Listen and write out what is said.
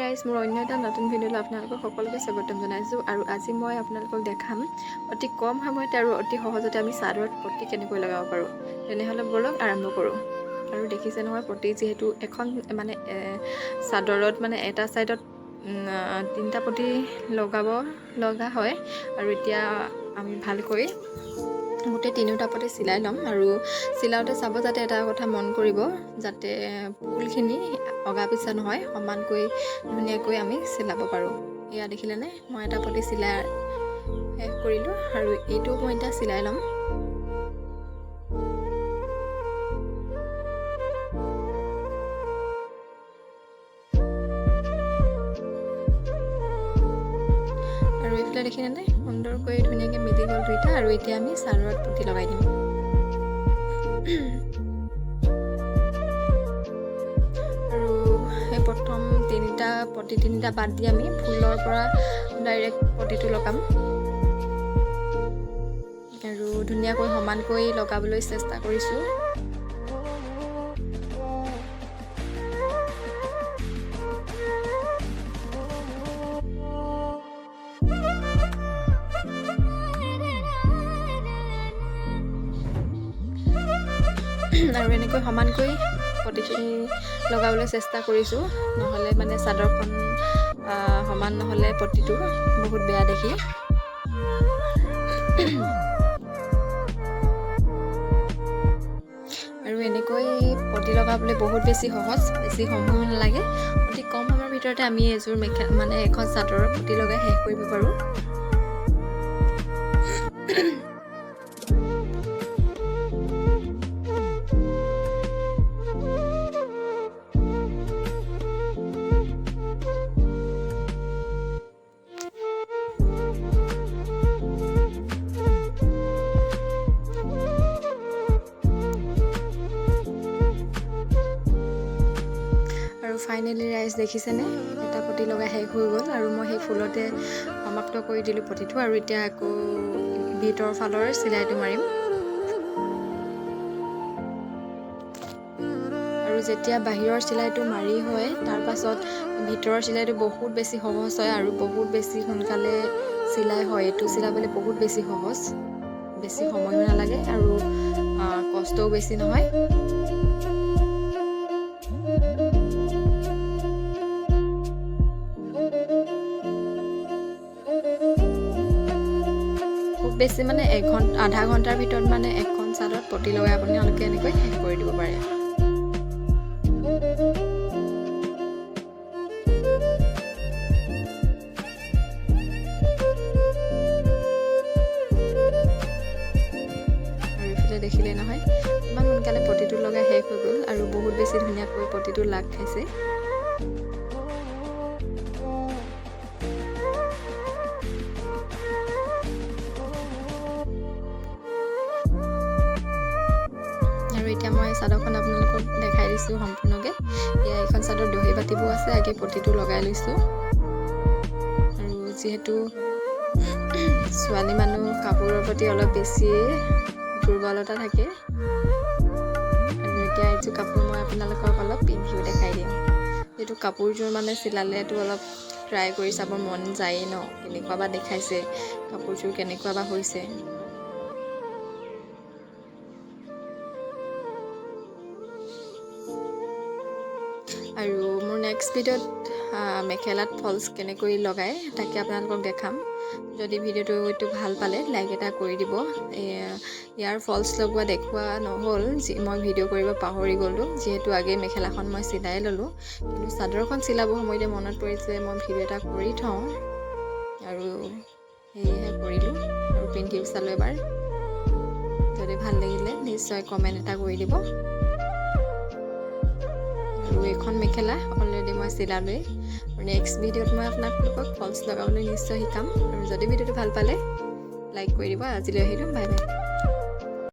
ৰাইজ, মোৰ অন্য এটা নতুন ভিডিঅ'লৈ আপোনালোকক সকলোকে স্বাগতম জনাইছোঁ। আৰু আজি মই আপোনালোকক দেখাম অতি কম সময়তে আৰু অতি সহজতে আমি চাদৰত পতি কেনেকৈ লগাব পাৰোঁ। তেনেহ'লে ব'লক, আৰম্ভ কৰোঁ। আৰু দেখিছে নহয়, পতি যিহেতু এখন মানে চাদৰত মানে এটা ছাইডত তিনিটা পতি লগাব লগা হয়। আৰু এতিয়া আমি ভালকৈ গোটেই তিনিওটা পতি চিলাই ল'ম। আৰু চিলাওঁতে চাব যাতে এটা কথা মন কৰিব, যাতে ফুলখিনি অগা পিছা নহয়, সমানকৈ ধুনীয়াকৈ আমি চিলাব পাৰোঁ। এয়া দেখিলেনে, মই এটা পতি চিলাই শেষ কৰিলোঁ আৰু এইটোও মই এতিয়া চিলাই ল'ম। আৰু এইফালে দেখিলেনে, সুন্দৰকৈ ধুনীয়াকৈ মিলি গ'ল দুইটা। আৰু এতিয়া আমি চাদৰত পতি লগাই দিম। আৰু সেই প্ৰথম তিনিটা পতি, তিনিটা বাদ দি আমি ফুলৰ পৰা ডাইৰেক্ট পতিটো লগাম আৰু ধুনীয়াকৈ সমানকৈ লগাবলৈ চেষ্টা কৰিছোঁ। আৰু এনেকৈ সমানকৈ পতিখিনি লগাবলৈ চেষ্টা কৰিছোঁ, নহ'লে মানে চাদৰখন সমান নহ'লে পতিটো বহুত বেয়া দেখি। আৰু এনেকৈ পতি লগাবলৈ বহুত বেছি সহজ, বেছি সময়ো নালাগে। অতি কম সময়ৰ ভিতৰতে আমি এযোৰ মেখেলা, মানে এখন চাদৰৰ পতি লগাই শেষ কৰিব পাৰোঁ। আৰু ফাইনেলি ৰাইজ, দেখিছেনে, এটা পতি লগাই শেষ হৈ গ'ল আৰু মই সেই ফুলতে সমাপ্ত কৰি দিলোঁ পতিটো। আৰু এতিয়া আকৌ ভিতৰ ফালৰ চিলাইটো মাৰিম। আৰু যেতিয়া বাহিৰৰ চিলাইটো মাৰি হয়, তাৰপাছত ভিতৰৰ চিলাইটো বহুত বেছি সহজ হয় আৰু বহুত বেছি সোনকালে চিলাই হয়। এইটো চিলাবলৈ বহুত বেছি সহজ, বেছি সময়ো নালাগে আৰু কষ্টও বেছি নহয়। খুব বেছি মানে এঘণ্টা, আধা ঘণ্টাৰ ভিতৰত মানে এখন চাদৰত পতি লগাই আপোনালোকে এনেকৈ শেষ কৰি দিব পাৰে। আৰু ইফালে দেখিলে নহয়, ইমান সোনকালে পতিটো লগাই শেষ হৈ গ'ল আৰু বহুত বেছি ধুনীয়াকৈ পতিটো লাগ খাইছে। আৰু এতিয়া মই চাদৰখন আপোনালোকক দেখাই দিছোঁ সম্পূৰ্ণকৈ। এয়া এইখন চাদৰ দহি বাতিবও আছে, আগে পতিটো লগাই লৈছোঁ। আৰু যিহেতু ছোৱালী মানুহ, কাপোৰৰ প্ৰতি অলপ বেছিয়ে দুৰ্বলতা থাকে। আৰু এতিয়া এইযোৰ কাপোৰ মই আপোনালোকক অলপ পিন্ধিও দেখাই দিম। যিহেতু কাপোৰযোৰ মানে চিলালেতো অলপ ট্ৰাই কৰি চাব মন যায়েই ন, কেনেকুৱা বা দেখাইছে কাপোৰযোৰ, কেনেকুৱা বা হৈছে। আৰু মোৰ নেক্সট ভিডিঅ'ত মেখেলাত ফলছ কেনেকৈ লগায়, তাকে আপোনালোকক দেখাম। যদি ভিডিঅ'টো এইটো ভাল পালে, লাইক এটা কৰি দিব। ইয়াৰ ফলছ লগোৱা দেখুওৱা নহ'ল, যি মই ভিডিঅ' কৰিব পাহৰি গ'লোঁ, যিহেতু আগে মেখেলাখন মই চিলাই ল'লোঁ, কিন্তু চাদৰখন চিলাব সময়তে মনত পৰিছে মই ভিডিঅ' এটা কৰি থওঁ আৰু সেয়েহে কৰিলোঁ আৰু পিন্ধিও চালোঁ এবাৰ। যদি ভাল লাগিলে, নিশ্চয় কমেণ্ট এটা কৰি দিব। আৰু এইখন মেখেলা অলৰেডি মই চিলালোৱেই। আৰু নেক্সট ভিডিঅ'ত মই আপোনালোকক ফলছ লগাবলৈ নিশ্চয় শিকাম। আৰু যদি ভিডিঅ'টো ভাল পালে, লাইক কৰি দিব। আজিলৈ আহিলোঁ, বাই বাই।